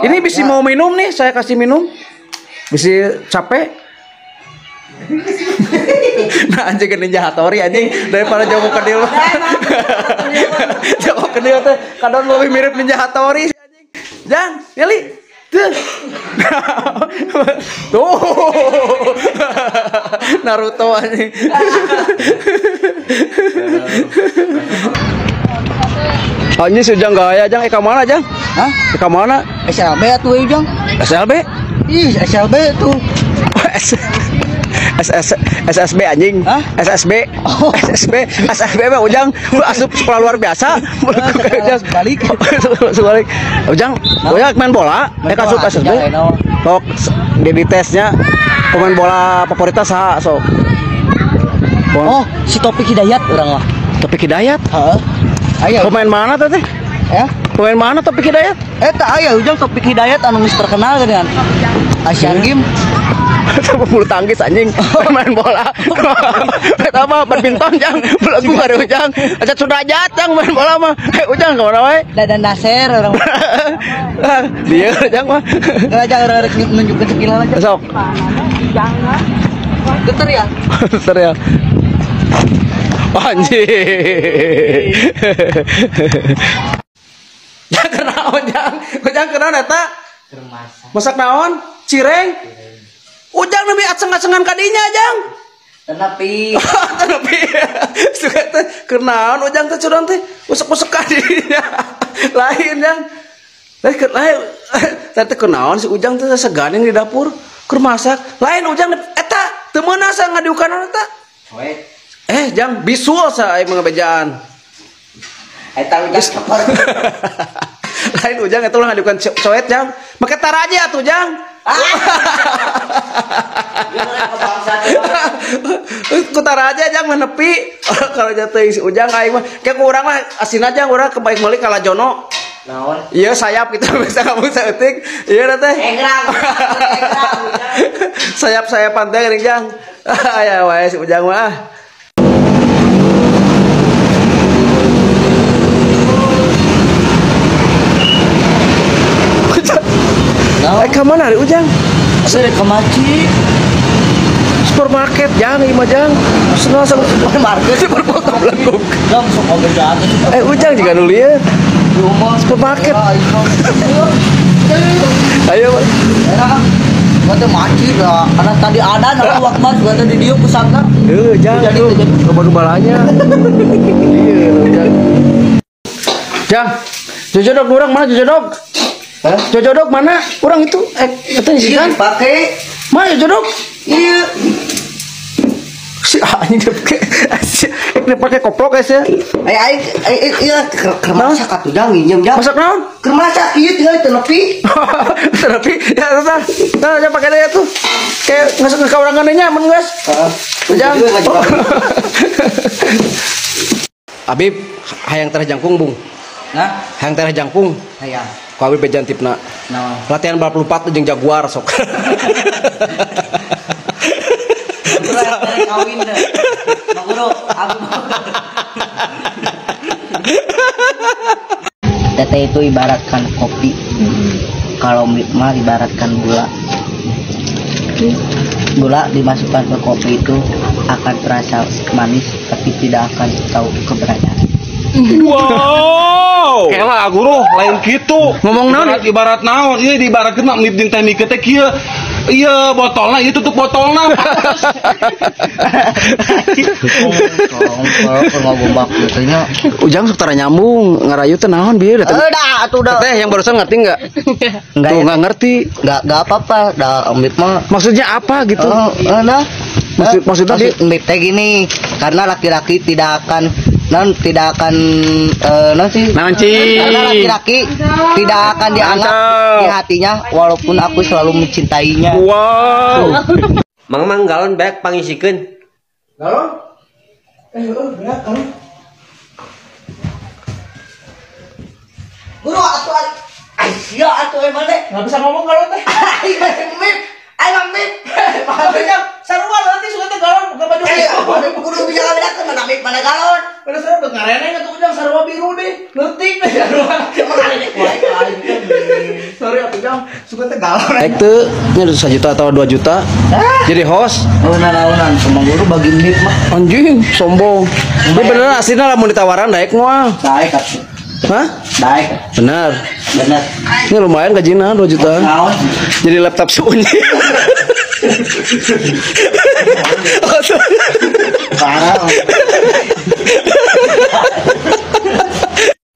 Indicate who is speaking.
Speaker 1: Ini bisa mau minum nih, saya kasih minum. Bisa capek. Nah anjing Ninja Hattori anjing daripada Joko Kendil. Joko Kendil teh kadon lebih mirip Ninja Hattori anjing. Jang, Yeli. Tuh. Tuh. Naruto anjing. Anjing si Ujang gaya Jang, ka mana Jang?
Speaker 2: Hah?
Speaker 1: Ka mana?
Speaker 2: SLB atuh Ujang.
Speaker 1: SLB?
Speaker 2: Ih, SLB tuh.
Speaker 1: SSB anjing.
Speaker 2: Hah?
Speaker 1: SSB.
Speaker 2: Oh.
Speaker 1: SSB. SSB mah Ujang asup sekolah luar biasa.
Speaker 2: Balik.
Speaker 1: Balik. Ujang, Ujang main bola, asup SSB. Sok di tesnya pemain bola favoritnya saha sok.
Speaker 2: Oh, si Topik Hidayat urang mah.
Speaker 1: Topik Hidayat?
Speaker 2: Heeh. Ayo.
Speaker 1: Pemain mana tuh teh?
Speaker 2: Ya?
Speaker 1: Pemain mana Topik Hidayat?
Speaker 2: Eta aya Ujang Topik Hidayat anu geus terkenal kan. Asian Games.
Speaker 1: Bulu tangkis anjing main bola. Eta mah badminton Jang, belagu kare Ujang. Acat Sudrajat Jang main bola mah. Eh Ujang ka mana wae?
Speaker 2: Dadan Nasir urang.
Speaker 1: Dia Ujang mah.
Speaker 2: Ujang urang rek nunjukkeun skill aja.
Speaker 1: Sok.
Speaker 2: Geter ya?
Speaker 1: Geter ya. Anjing. Jang kenaon Jang? Ujang kenaon eta?
Speaker 2: Masak.
Speaker 1: Masak naon? Cireng. Ujang lebih aceng-acengan kadinya Jang.
Speaker 2: Tenapi.
Speaker 1: Tenapi. Suka teh kenaon Ujang teh curang teh usek-usek kadinya. Lain Jang. Lain teh kenaon si Ujang teh seganing di dapur keur masak. Lain Ujang eta teu meunang sa ngadiukan eta.
Speaker 2: Coet.
Speaker 1: Jang bisul sa aing mangabejaan.
Speaker 2: Eta Ujang copor.
Speaker 1: Lain Ujang eta ulah ngadiukan coet Jang. Make taraja atuh Jang. Ku taraja Jang mah nepi. Kalau jatuh si Ujang aing mah kayak ku urang mah asina Jang urang kebaik meuli ka Lajono.
Speaker 2: Naon?
Speaker 1: Iya sayap gitu bisa kamu saeutik. Iya teh.
Speaker 2: Engrang.
Speaker 1: Sayap-sayapan teh geuning Jang. Aya wae si Ujang mah. Ka mana ari Ujang?
Speaker 2: Saya ke Maci.
Speaker 1: Supermarket Jang, ieu mah Jang. Senang
Speaker 2: supermarket,
Speaker 1: supermarket belakang.
Speaker 2: Jang sok oge jang.
Speaker 1: Ujang juga nu lieu. Supermarket. Ayo.
Speaker 2: Era. Gua teh Maci dah. Karena tadi ada aku waktu gua teh di dieu pusatna.
Speaker 1: Heuh, Jang.
Speaker 2: Jadi
Speaker 1: loba nu balanya. Iya, Ujang. Jang, jojodok urang mana jojodok?
Speaker 2: Hah?
Speaker 1: Jojodok mana? Orang itu eta isikan
Speaker 2: pakai.
Speaker 1: Mana jojodok?
Speaker 2: Iya.
Speaker 1: Si anjing dia pakai koplok guys ya.
Speaker 2: Ai iya keur masak atuh Jang nginjem Jang.
Speaker 1: Masak naon?
Speaker 2: Keur masak ieu tinggal teu nepi.
Speaker 1: Teu nepi. Ya tah. Tah aja pakai deh tuh. Kayak ngasuk ka urang nya mun geus.
Speaker 2: Heeh.
Speaker 1: Ujang. Abib hayang tereh jangkung bung.
Speaker 2: Nah,
Speaker 1: hayang tereh jangkung.
Speaker 2: Hayang.
Speaker 1: Ku Abib bejan tipna.
Speaker 2: Naon?
Speaker 1: Latihan balap lompat jeung jaguar sok.
Speaker 2: Kawin deh. Mak Guru, aku. Teteh itu ibaratkan kopi. Kalau mah ibaratkan gula. Gula dimasukkan ke kopi itu akan terasa manis, tapi tidak akan tahu keberadaan.
Speaker 3: Wow. Kela guru lain gitu.
Speaker 1: Ngomong naon?
Speaker 3: Ibarat naon? Ieu diibaratkeun mah jeung teh mikeun teh kieu. Iya botolna, ieu tutup botolna.
Speaker 1: Ujang sok tara nyambung, ngarayu teh naon bieu teh.
Speaker 2: Udah atuh udah.
Speaker 1: Teh yang barusan ngerti enggak?
Speaker 2: Enggak.
Speaker 1: Tuh enggak ngerti.
Speaker 2: Enggak apa-apa, dah Om mah.
Speaker 1: Maksudnya apa gitu?
Speaker 2: Nah.
Speaker 1: Maksudnya
Speaker 2: maksud teh gini, karena laki-laki tidak akan non tidak akan non sih. Karena laki-laki tidak akan dianggap di hatinya walaupun aku selalu mencintainya.
Speaker 1: Wow.
Speaker 4: Mang mang galon baik pangisikeun.
Speaker 1: Galon? Berat galon.
Speaker 2: Guru atuh ai sia atuh emang deh.
Speaker 1: Enggak bisa ngomong galon teh.
Speaker 2: Ayo mip.
Speaker 1: Sarua nanti suka teh galon bukan baju.
Speaker 2: Kudu bisa ngabedakeun mana mip mana galon.
Speaker 1: Pada sarua udah ngareneng atuh ujang sarua biru deh. Leutik deh sarua.
Speaker 2: Cuma ngareneng wae.
Speaker 1: Sorry.
Speaker 2: Ujang suka teh galon.
Speaker 1: Naik tuh, ini 1 juta atau 2 juta. Jadi host.
Speaker 2: Naunan-naunan sama guru bagi menit mah.
Speaker 1: Anjing, sombong. Ini bener aslinya lamun ditawaran naik moal.
Speaker 2: Daek atuh.
Speaker 1: Hah?
Speaker 2: Daek.
Speaker 1: Bener.
Speaker 2: Bener.
Speaker 1: Ini lumayan gajinya 2 juta.
Speaker 2: Naon?
Speaker 1: Jadi laptop sunyi.
Speaker 2: Parah.